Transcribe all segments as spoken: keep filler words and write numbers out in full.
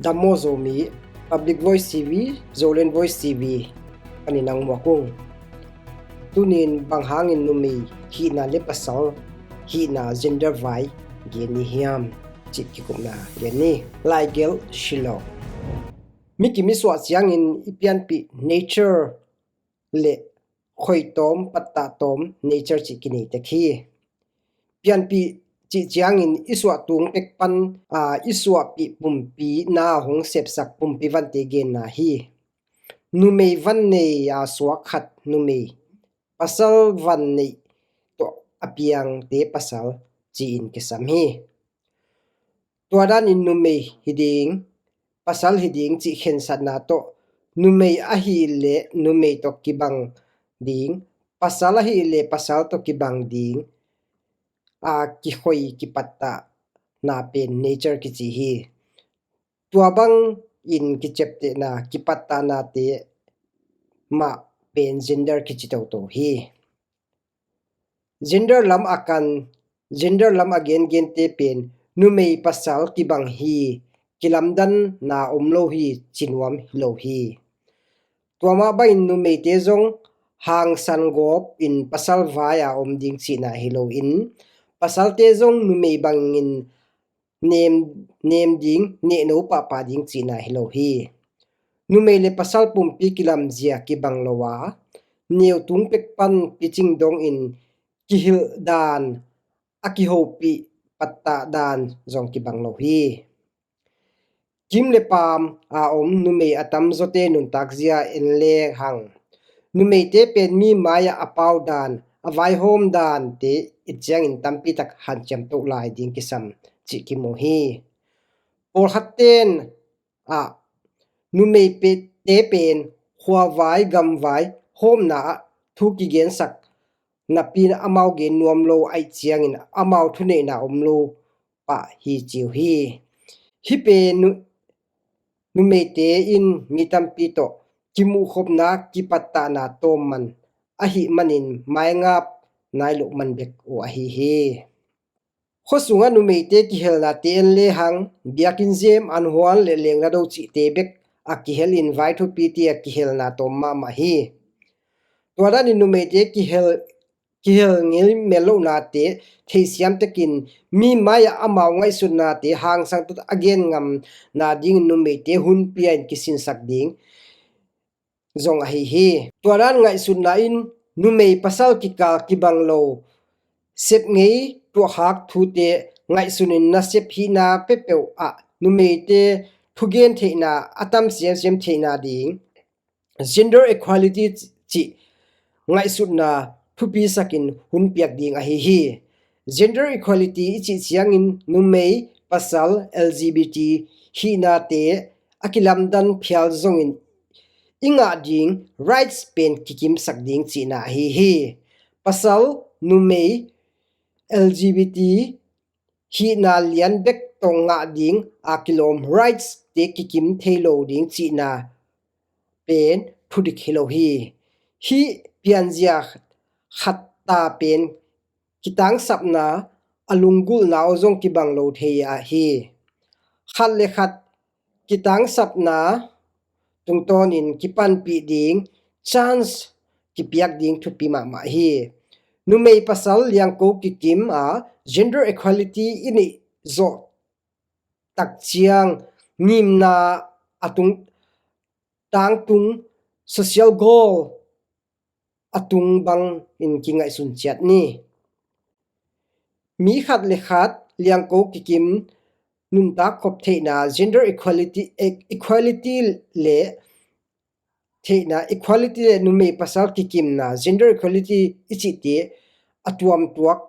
Dam maw Zomi, Public Voice T V, Zoland Voice T V, panin ang muak ung. Tunin bang hangin numei hihna le pasal hihna gender vai gen ni hiam? Cih kikupna gen ni. Laigelh Shilo. Mi kim i suah ciangin i pianpih nature le khoitawm, pattah tawm, nature cih kinei tek hi. Pianpih cih ciangin i suah tung pek pan, aa, i suahpih pumpi na hong sepsak pumpi vante genna hi. Numei van nei a suak khat numei, pasal van neih tawh a piangte pasal ci-in kisam hi. Tua danin numei hi ding, pasal hi ding cih khensatna tawh, numei ahih leh numei tawh kibang ding, pasal ahih leh pasal tawh kibang ding, a kikhoi kipattahna pen nature kici hi. Tua bangin kiciaptehna, kipattahnate mah pen gender kici toto hi. Gender lam a kan, gender lam a gengente pen numei pasal kibang hi, kilamdanna om lo hi, ci nuam hi lo hi. Tua mah bangin numeite zong hangsan gawp in pasal vai a om ding cihna hi loin, pasalte zong numei bangin nem, nem ding, nehno pahpah ding cihna hi lo hi. Numei le pasal pumpi kilamzia kibang lo a, neu tung pek pan picing dongin kihilh dan, a kihopih pattah dan zong kibang lo hi. Kim le paam a om numei a tamzawte nuntakzia en le hang, numeite pen mi mai-ah a pau dan, a vaihawm dante it ciangin tampitak hanciam toh lai ding kisam cih kimu hi. Pawlkhat ten ah numeite pen khuavai gamvai hawmna ah thu kigensak napi-in amau gen nuam lo ahih ciangin amau thuneihna om lo pah hi ci uh hi. Hih pen nu-, numeite in mi tampi tawh kimuhkhopna kipattahna tawm man ahih manin maingap nai loh man bek uh ahi hi. Khua sungah numeite kihelnate en le hang, biakinn zem, anhuan le lengna do cihte bek a kihel in vai thupite a kihelna tawm mahmah hi. Tua danin numeite kihel, kihel ngei mel lohnate theisiam tekin mi mai-ah amau ngaihsutnate hangsan tawh a gen ngamna dingin numeite hun pia in kisinsak ding zong ahi hi. Tua dan ngaihsutna in numei pasal kikal kibang lo sep ngei tuahkhak thute ngaihsunin nasep hihna peuhpeuh ah numeite thugen theihna a tam siamsiam theihna ding gender equality cih ngaihsutna thupisakin hun piak ding ahi hi. Gender equality i cih ciangin numei, pasal, L G B T hihnate a kilamdan phial zongin i ngah ding rights pen kikimsak ding cihna ahi hi. Pasal, numei, L G B T hihna lian bek tawh ngah ding a kilawm rights te kikim thei lo ding cihna pen thudik hi lo hi. Hih pianzia khat ta pen kitangsapna a lunggulhna aw zong kibang lo thei ahi hi. Khat le khat kitangsapna tungtawnin kipanpih ding chance kipiak ding thupi mahmah hi. Numei pasal liangko kikim a gender equality i neih zawh tak ciang ngimna a tung, tangtung social goal a tung bangin kingaihsun ciat ni. Mi khat le khat liangko kikim nuntak khop theihna gender equality, e-, equality le theihna equality le numei pasal kikimna gender equality i cihte a tuamtuak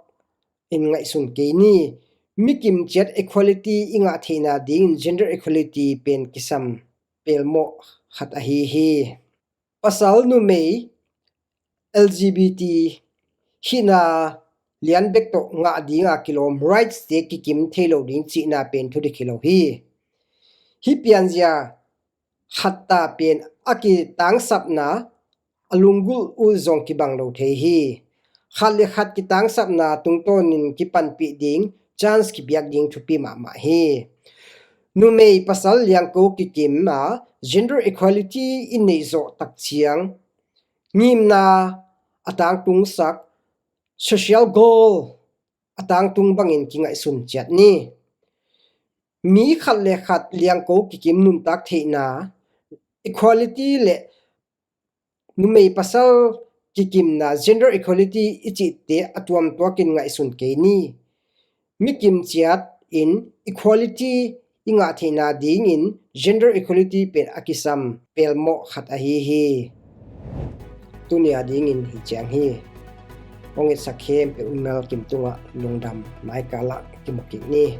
in ngaihsun kei ni. Mi kimciat equality i ngah theihna dingin gender equality pen kisam pelmawh khat ahi hi. Pasal numei L G B T hihna lian bek tawh ngah dinga kilawm rights te kikim thei lo ding cihna pen thudik hi lo hi. Hih pianzia khat ta pen a kitangsapna a lunggulh uh zong kibang lo thei hi. Khat le khat kitangsapna tungtawnin kipanpih ding chance kipiak ding thupi mahmah hi. Numei pasal liangko kikim a gender equality i neih zawh tak ciang ngimna a tangtungsak social goal a tangtung bangin kingaihsun ciat ni. Mi khat le khat liangko kikim nuntak theihna, equality le numei pasal kikimna, gender equality i cihte a tuamtuakin ngaihsun kei ni. Mi kimciat in equality i ngah theihna dingin gender equality pen a kisam pelmawh khat ahi hi. Tuni a dingin hi ciang hi. Hong itsak khempeuh mimal kim tungah lungdam, maikalah kimu kik ni.